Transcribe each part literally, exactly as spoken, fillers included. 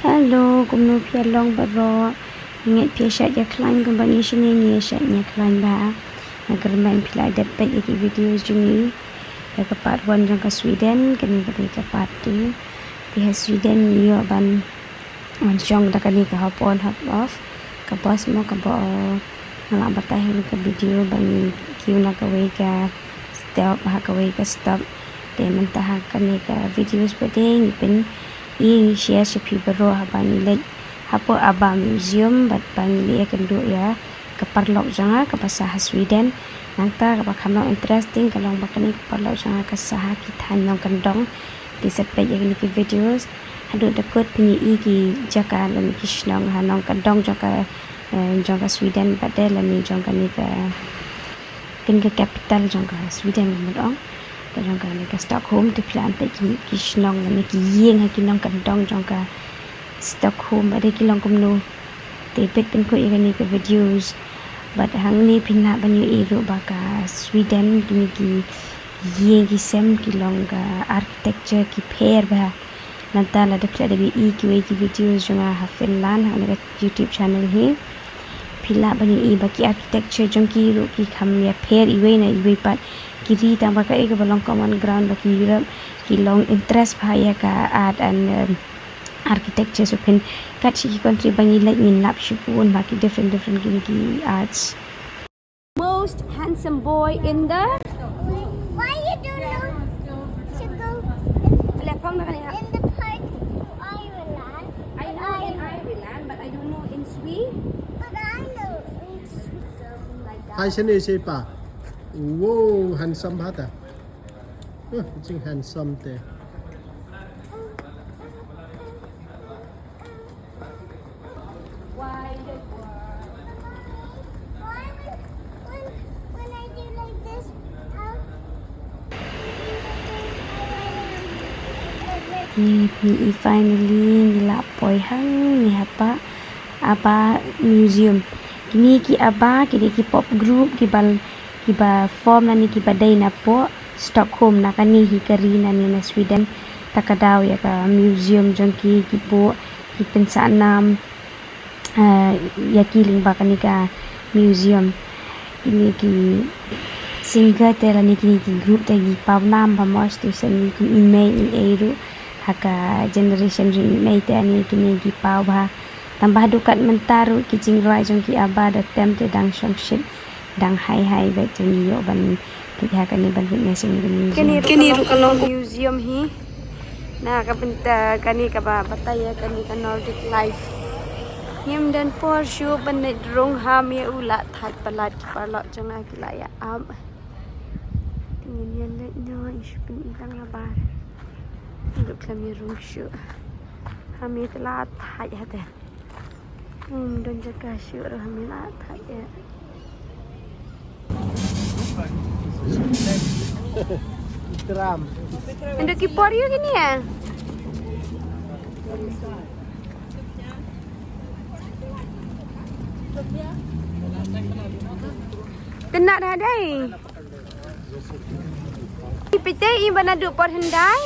Hello, kumno phi ïa long baroh? Ngi phi ïa shait ïa khlaiñ kumba ngi shane ngi ïa shait ïa khlaiñ ba. Nga kyrmen phi la dep peit ïa ki videos jong ngi. Ïa ka part one jong ka Sweden, kane ka dei ka part two. Te ha Sweden ngi ïoh ban, ban shong da kane ka hop on hop off. Ka bus mo kaba nga la batai ha ka video ba ngi kiew na kawei ka stop, ha kawei ka stop. Te mynta ha kane ka videos ba dei ngi pyn i ngi share sha phi baroh haba ngi leit hapoh ABBA Museum bad ba ngi leit ïakynduh ïa ka paralok jong nga kaba sah ha Sweden. Nangta kaba kham long interesting ka long ba kane ka paralok jong nga ka sah ha ki thaiñ nongkyndong. Te sa peit ïa kine ki videos haduh da kut phin ïohi ki jaka lane ki shnong ha nongkyndong jong ka, eh, jong ka Sweden bad lane jong kane ka, kane ka capital jong ka Sweden ka mut ong. Ka jong kane ka Stockholm te phi lah ban peit ki, ki shnong lane ki ïing ha ki nongkyndong jong ka Stockholm ba dei ki long kumno. Te peit pynkut ïa kane ka videos. Bad hangne phin lah ban ïohi ruh ba ka Sweden kine ki ïing ki sem ki long ka architecture ki pher bha. Nangta lada phi la dep ïohi kiwei ki videos jong nga ha Finland ha kane ka YouTube channel hi. Phi lah ban ïohi ba ki architecture jong ki ruh ki kham ïapher iwei na iwei pat. Ki ri tang ba kaei kaba long common ground ba ki Europe ki long interest bha ïa ka art and, um, architecture. So phin kat shi ki country ba ngi leit ngin lap shibun ba ki different different kine ki arts. Most handsome boy in the Why you don't know to go in the park to Ireland? I know in Ireland, but I don't know in Sweden. But I know in Switzerland. Like that. Hi, sini siapa? Wow, handsome banget ah. Huh, kucing handsome teh. Ngi, ngi finally ngi la poi hangne hapoh ABBA Museum. Kine ki ABBA ki dei ki pop group kiba, kiba form lane kiba dei napoh Stockholm na kane hi ka ri nane na Sweden. Ta ka daw ïa ka museum jong ki, ki buh, ki pynsah nam, eh, ïa ki lyngba kane ka museum. Kine ki singer te lane kine ki group te ki paw nam bha moh, te shen ngi kum i mei i ei ruh ha ka generation jong i mei te lane kine ki paw bha. Tang ba haduh kat mynta ruh ki jingrwai jong ki ABBA da tem te dang shong shit, dang hai hai bad te ngi ïoh ban peit ha kane ban witness ïa kane ka museum. Kane ruh ka long museum hi. Na ka bynta kane kaba batai ïa kane ka Nordic life. Ngim don por shuh ban leit rung, ha me u la thait palat ki paralok jong nga ki la ïa ap. Te ngin ïa leit noh, i shu pyni tang habar. Ngim khlem ïa rung shuh. Ha me te la thait ha te. Hmm, don jaka shuh ruh ha me la thait ïa. Tram. Endo ki por ïa kine ïa. Kena dah dai. Pite i ba naduh por hyndai.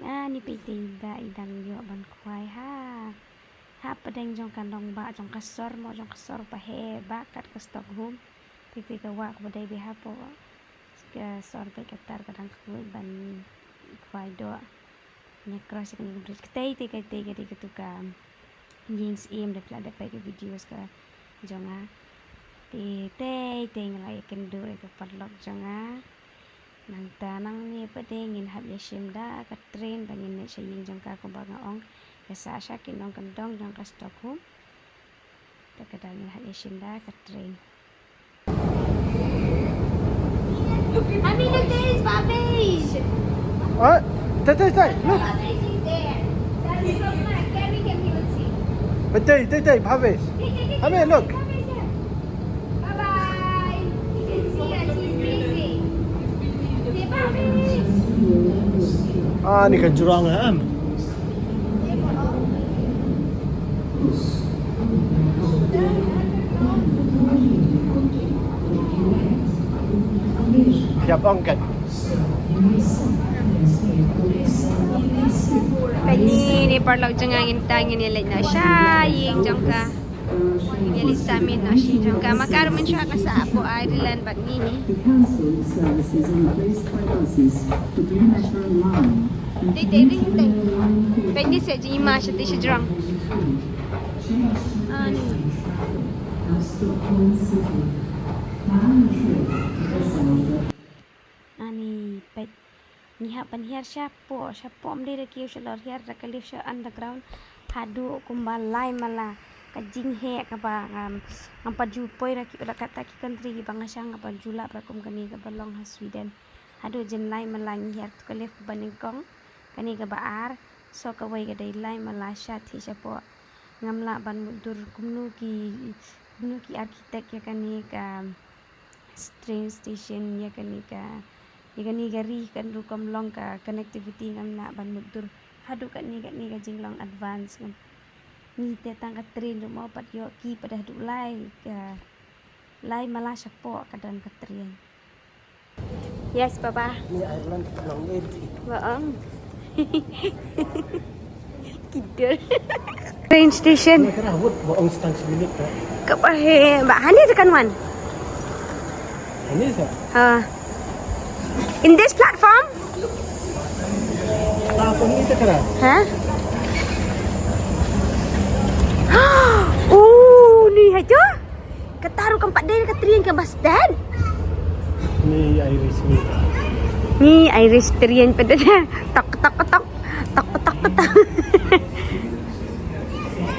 Ah, ni peit i ba i dang ïoh ban khwai ha. Ha pdeng jong ka long ba Jong ka sor mo, jong ka sor ba heh ba kat ka Stockholm. Te te ka wah kaba dei bha hapoh ka sor bad ka tar ka dang khuid ban khwai doh. Nga cross ïa kane ka bridge. Katei te katei ka dei katu ka ïing syiem, da phi la dep peit ka videos ka jong nga. Te tei tei nga la ïakynduh ïa ka paralok jong nga. Nangta nangne pat de ngin hap ïashim da ka train ba ngin leit sha ïing jong ka, kumba nga ong, ka sah sha ki nongkyndong jong ka Stockholm. Te ka dang ngin hap ïashim da ka train. Mommy, look, there's Bhavesh. What? Tei, tei, tei, look. Bhavesh is there. Daddy, come on, carry him, he will see. But tei, tei, tei, Bhavesh. Hey, hey, hey, Come here, hey, look. Bhavesh here. Bye-bye. He can see us, he's busy. Say, Bhavesh. Ah, ni ka jurong, ha? Siap ongkat. Peit ni, ni paralok jong nga, ngin ta ngin ïa leit noh sha ïing jong ka. Ngin ïa leit sha ïing noh sha ïing jong ka. Ma ka ruh mynshuwa ka sah hapoh Ireland bad ngi hi. The council services are replaced by buses, the Green Metro line. Dei, dei, dei, dei. Peit ni, sa jingma sha te sha jrong. Ani. Ani, peit. Ngi hap ban hiar shapoh, shapoh, ym dei da kiew shalor, hiar da ka lift sha underground. Haduh kumba lai mala, ka jingheh kaba ngam, ngam pat ju poi da ki, da kata ki country kiba nga shang, ngam pat ju lap ruh kum kane kaba long ha Sweden. Haduh jin lai mala ngi hiar tu ka lift ba nyngkong, kane kaba ar, so kawei ka dei lai mala sha thiah shapoh. Ngam lah ban mutdur kumno ki, kumno ki architect ïa kane ka train station, ïa kane ka, ïa kane ka ri kan rukom long ka connectivity, ngam lah ban mutdur. Haduh katne katne ka jinglong advance ngam. Ngi te tang ka train ruh mo pat ïoh ki pat haduh lai ka, lai mala shapoh ka don ka train. Yes, Papa. Ni Ireland ka long eri. Ba ong. Kidul. Train station. Ni kara hut ba ong stang seminit ka. Ka ba he, ba hani te kan wan. Hani sa? Ha. In this platform? Platform ni te kara. Ha? Oh, ni ha tu? Kata ruh kam pat dei ka train kaba stet. Ni Irish ni. Ni Irish train pat dei. Tok, tok, tok. Tok, tok, tok.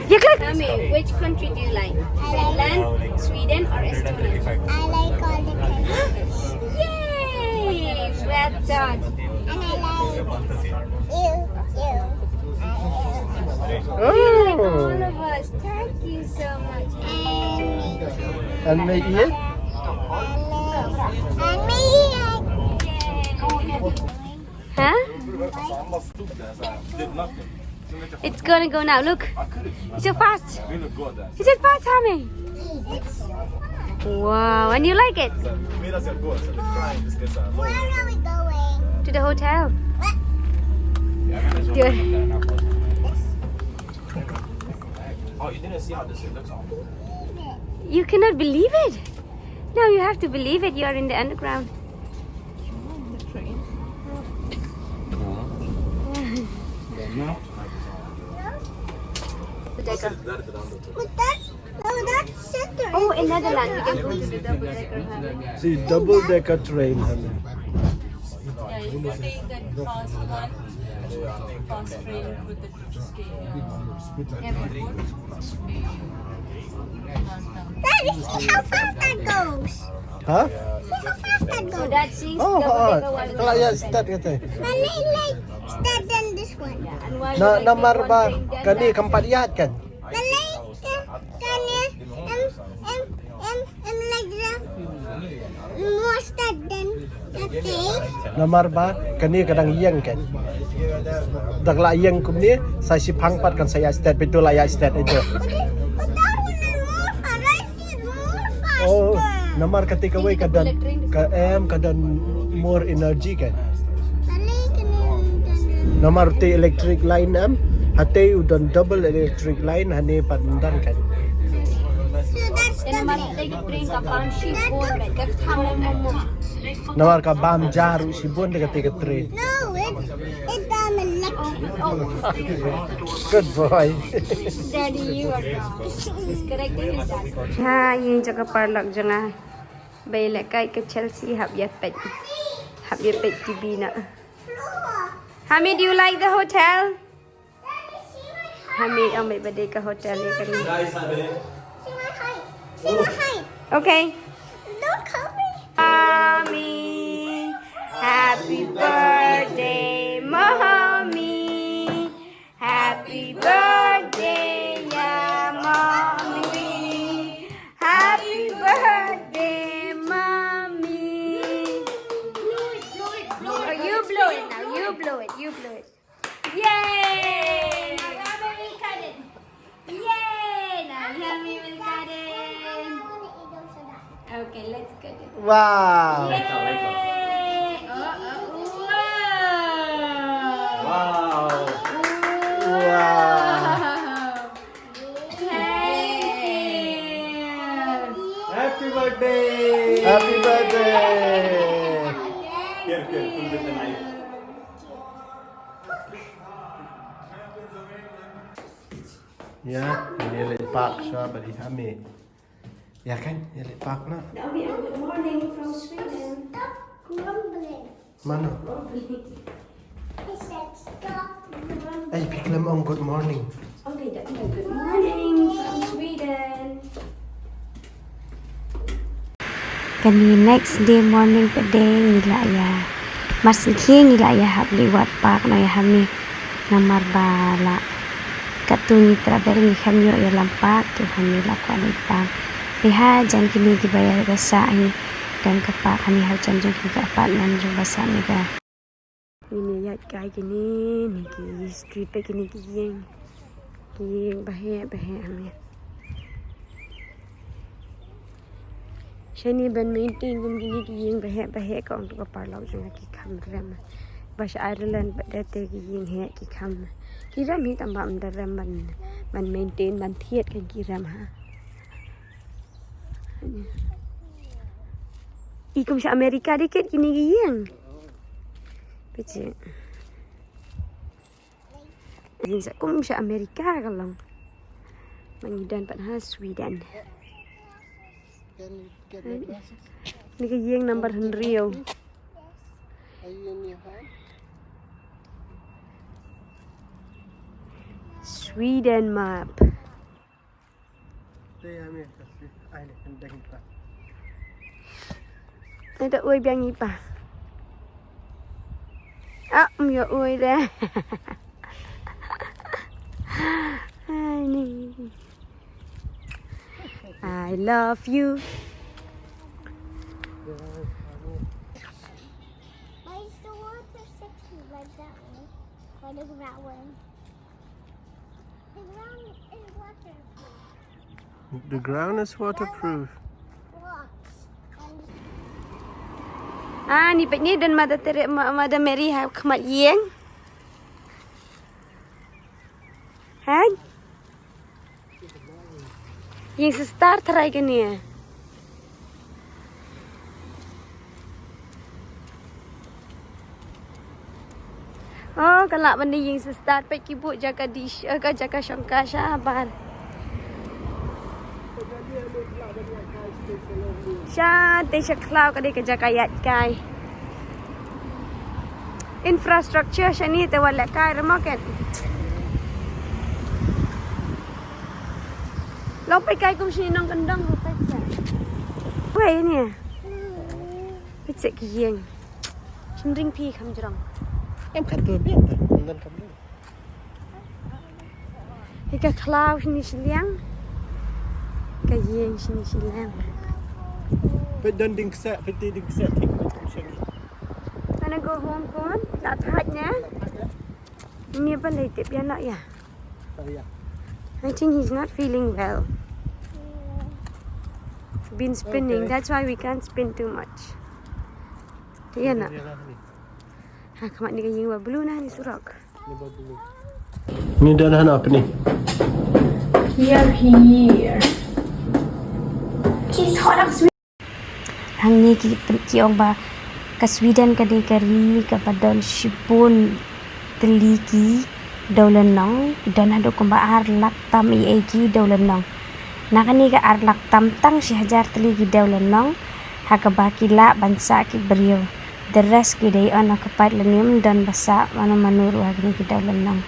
Ya, klik. Mami, which country do you like? Finland, Sweden, or Estonia? I like all the countries. Yay! Well done. And I like you, you. I like all of us. Thank you so much. And me, yeah? And me, yeah. Huh? It's gonna go now. Look. It's so fast. Is it fast, Hami? Wow, and you like it? Where are we going? To the hotel. Good. Oh, you didn't see how this looks on. You cannot believe it. No, you have to believe it. You are in the underground. But that's, no, that's center. Oh, in Netherlands, we can go to the double decker, huh? See, double decker train, honey. Yeah, you can take the fast one, fast train with the Daddy, see how fast that goes. Huh? See how fast that goes. Oh, oh. Ka la ïaid stet kata. Balei la ïaid stet than this one? Na, namar ba kane kam pat ïaid kan. Balei ka, kane em, em, em, like the more stet than that thing. Namar ba kane ka dang ïeng kan. Da ka la ïeng kumne, sa shiphang pat kan sa ïaid stet, peit tu la ïaid stet ito. But, but that one is more fast. I see it more faster. Oh, namar kata kawei ka don, ka em, ka don more energy kan. Balei kane don? Namar te electric line em, hate u don double electric line, hane pat ym don kan. Namar ka bam ja ruh shibun da kata ka train. No, it, it bam electric. Good boy. Daddy, you are wrong. He's correcting his dad. Ha, ïing jaka paralok jong nga. Ba ïalehkai ka Chelsea hap ïa peit. Hap ïa peit T V na. Hami, do you like the hotel? Hami, ong ba dei ka hotel ïa ka ri. Guys, are they? Okay. Mommy, happy birthday, Mommy. Happy birthday, yeah, Mommy. Happy birthday, Mommy. Oh, you blow it now. You blow it. You blow it. Yay! Now Mommy will cut it. Yay! Now Mommy will cut it. Okay, let's cut it. Wow. Yay! Oh, oh, wow. Wow. Wow. Thank you. Happy birthday. Happy birthday. Here, here, pull with the knife. Ïa, ïa leit park sha bad i Hami. Ïa kan, ïa leit park na. That'll be a good morning from Sweden. Stop grumbling. Mano? Grumbling. I said stop grumbling. Ei, phi khlem ong good morning. Okay, that'll be a good morning from Sweden. Kane next day morning pat de ngi la ïa, mar sngewkhia ngi la ïa hap leit wad park na ïa Hami namar ba la katto ngi travel ngi khlem ïoh ïalam park, to Hami la kwah leit park. Te hajan kine kiba ïa ka sah hi don ka park hangne hajan jong ki ka apartment jong ba sah ne ka. Ngin ïa ïaid kai kine, ne ki street pat kine ki ïing. Ki ïing ba heh ba heh hangne. Shane ban maintain kum kine ki ïing ba heh ba heh ka ong to ka paralok jong nga ki kham rem. Ba sha Ireland ba da te ki ïing heh ki kham. Ki rem hi tang ba ym da rem ban, ban maintain ban thied kan ki rem ha. I kum sha America dei kit kine ki ïing. Phi check. Ïing sha kum sha America ka long. Ma ngi don pat ha Sweden. Can you get my glasses? Ni ka ïing number hynriew. Are you in your hand? Sweden map. Ai da ui biang i pa. Ah, ym ïoh ui de. Ai ni. I love you. Why is the water sexy like that one? Why does that one? The ground is waterproof. The ground is waterproof. Rocks. And Ah, ni peit ni don Mother Tere-, Ma-, Mother Mary ha khmat ïing. Hei? Ïing sister trai kane. Oh, ka lah ban ïing sister peit ki buh jaka dish, eh, ka jaka shongkha shabar. Sha te sha khlaw ka dei ka jaka ïaid kai. Infrastructure shane te wat leh kai re mo ken. Long peit kai kum shane nongkyndong ruh peit sha. Wei ne. Peit sha ki ïing. Shin ring phi kham jrong. Em khat tu biang ta. Ngan kham jrong. Hi ka khlaw shini shiliang. Ka ïing shini shiliang. Peit don dieng kset, peit dieng kset thik peit kum shane. Wanna go home, Khun? La thait ne? Ni ban leit tip ïa noh ïa. Oh, yeah. I think he's not feeling well. Been spinning. Okay. That's why we can't spin too much. Ïa noh. Ha, khmat ni ka ïing ba blue na ni surok. Ni ba blue. Ni don hano pni. Here, here. Hangne ki, ki ong ba ka Sweden ka dei ka ri kaba don shibun tylli ki dewlynnong, ki don haduh kumba ar lak tam ïa ki dewlynnong. Na kane ka ar lak tam, tang shi hajar tylli ki dewlynnong ha kaba ki lah ban sah ki briew. The rest ki dei unoccupied lane ym don ba sah mano mano ruh ha kine ki dewlynnong.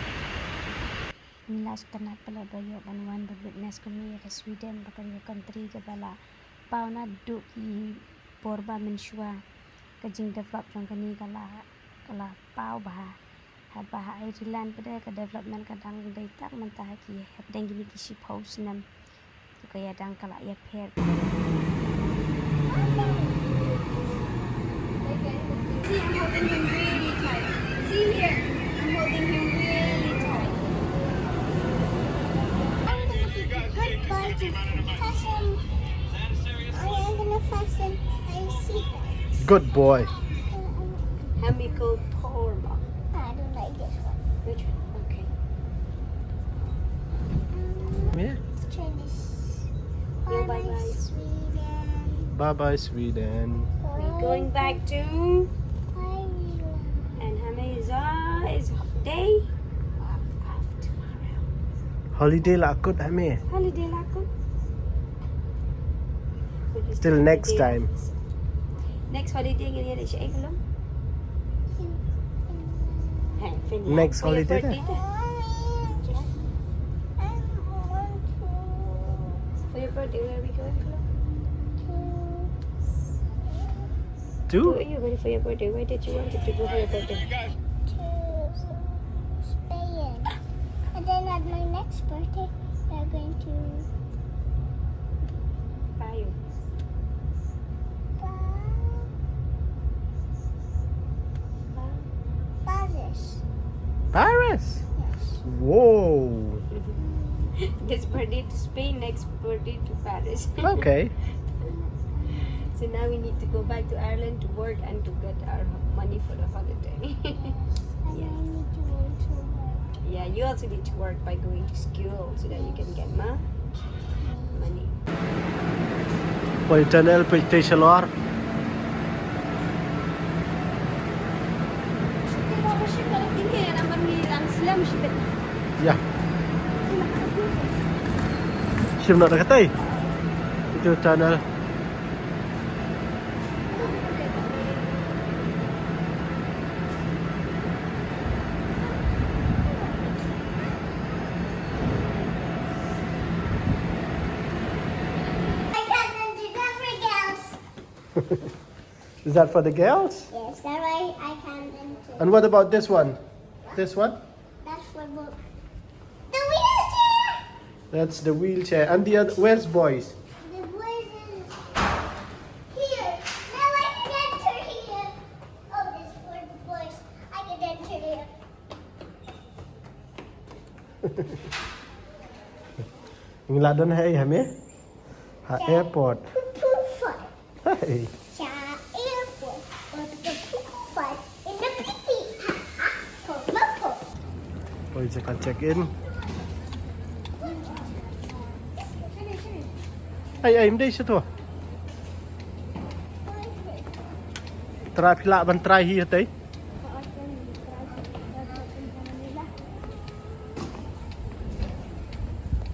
Ngi la sngewtynnat palat ba ïoh ban wan ban witness kumne ïa ka Sweden, ba ka dei ka country kaba la paw naduh ki por ba mynshuwa. Ka jingdevelop jong kane ka la, ka la paw bha. Haba ha Ireland pat de ka development ka dang dei tang mynta ha ki, hapdeng kine ki shiphew snem. To ka ïadang ka la ïapher. See, I'm holding him really tight. See here, I'm holding him really tight. I'm gonna be the good boy to fasten. I am gonna fasten my seatbelt. Good boy. Hemi go Porma. I don't like this one. Which one? Okay. Um, Yeah. Let's try this. Yo, bye bye, bye bye, Sweden. Sweden. We're going back to Ireland. And Hamiza is day off tomorrow. Holiday la kut, Hami. Holiday la kut. Till next time. Next holiday ngin ïa leit shaei, Long? Hey, Finland. Next holiday. For your birthday. For your birthday, where are we going, Long? To? Where are you going for your birthday? Where did you want to go for your birthday? To Spain. And then at my next birthday, we are going to Paris. Paris. Paris? Yes. Whoa. This birthday to Spain, next birthday to Paris. Okay. So now we need to go back to Ireland to work and to get our money for the holiday. Yes. And I need to go to work. Yeah, you also need to work by going to school so that you can get ma-, money. Poi tunnel, poi station lor. Yeah. Shim noh da katai. Itu tunnel. Is that for the girls? Yes, that way I can enter. And what about this one? This one? That's for the, the wheelchair. That's the wheelchair. And the other, where's boys? The boys is here. Now I can enter here. Oh, this is for the boys. I can enter here. Ngi la don ha ei, Hami? Ha airport. Hey. Cha airport. Oi, jaka check in. Ai, ai, mdei sha tu. Try, phi lah ban try hi hatai.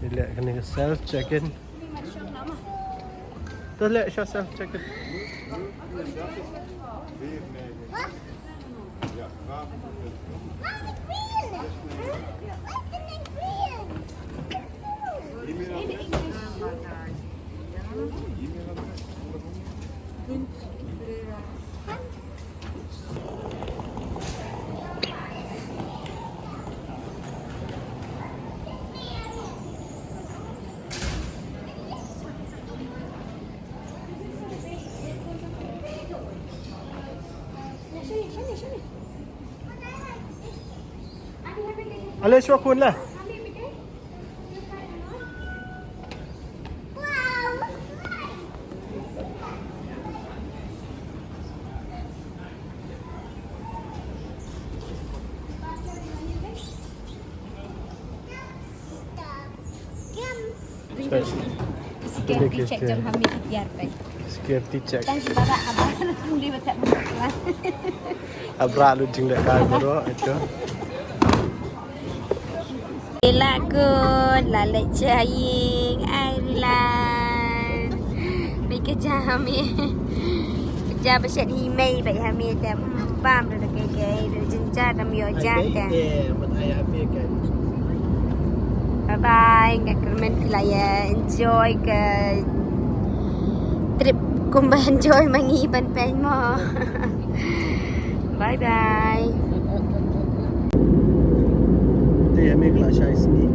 Phi leh kane ka self check in. To leh sha self check in. Ale shuwa khun la. Security check jong Hamid tiar pek. Security check. Tang si baba abar tung di betek betek lah. Abra lu jing dek kai baru itu. Ila kun la lek chaying ai rilan. Baik ke jam eh. Jam beset hi mai baik Hamid jam. Bam da kai kai da jinjar da myo jam da. Bye bye, nga kyrmen phi la ïa enjoy ka trip kumba enjoy ma ngi ban pyn mo. Bye bye. Te ïa me kla shai sngi.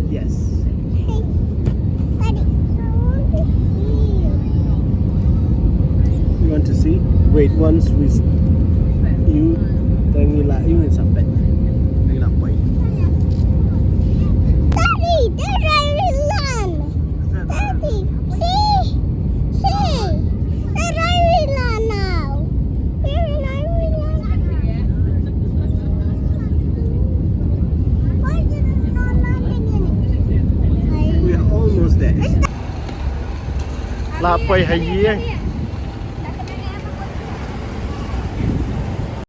Yes. Hey, buddy, I want to see you. You want to see? Wait, once we s- you, then you like you in some bed. You like boy. Daddy, there I will land. Daddy, see, see, there I will land now. Where will I will land? Why didn't you land in it? We are almost there. La poi ha ïing.